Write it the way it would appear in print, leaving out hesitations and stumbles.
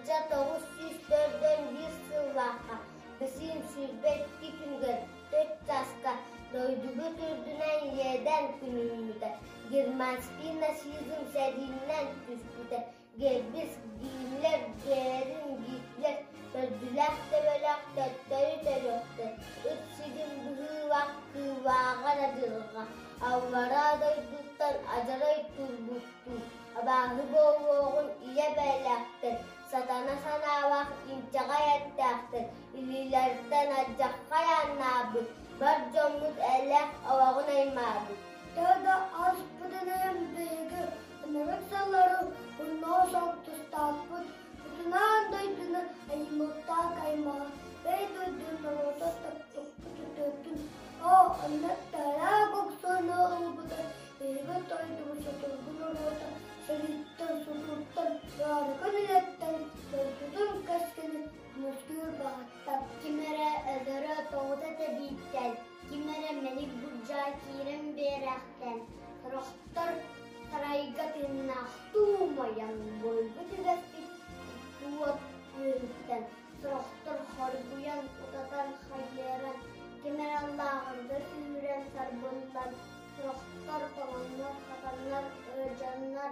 1941 сыллаахха бэсиин 22 күнүгэр төрт чааска дойдубут үрдүнэн иэдээн күнүммүтэ, германский нацизм сэриинэн түспүтэ, Гербис, Гиммлер, Герин, Гитлер төрдүлээх төбөлөөх төттөрү төрүөхтэр, ыт сидим быһыылаах кыыллааҕар адьырҕа, аллараа дойдуттан адьарай турбуттуу, абааһы буолуоҕун ийэ бэйэлээхтэр, сатана санаалаах инчэҕэй эттээхтэр, илиилэриттэн алдьархай ааннаабыт, бар дьоммут элээх олоҕун аймаабыт. Төһө да ааспытынан биһиги ынырык сыллары оннооҕу солтустаахпыт, утунаан дойдуну аймахтаах аймаҕа, бэй дойду норуота таптыкпыт үтүөтүн, оо, онно тараак охсууну ылбыта биһиги дойдубут судургу норуота сэрииттэн, сутууттан, ыарахан үлэттэн дойдутун кэскилин көмүскүүр баҕаттан. Ким эрэ өлөрө тоҕута тэбииттэн, ким эрэ мэник бурдьаа киирэн биэрээхтэн, сорохтор сарайга тыыннаахтыы умайан буруйга түбэспит уот үөһүттэн, сорохтор хоргуйан, утатан, хайыаран, ким эрэ лааҕырга үүрэн сарбыллан, сорохтор тоҥоннор, хатаннар, ыалдьаннар.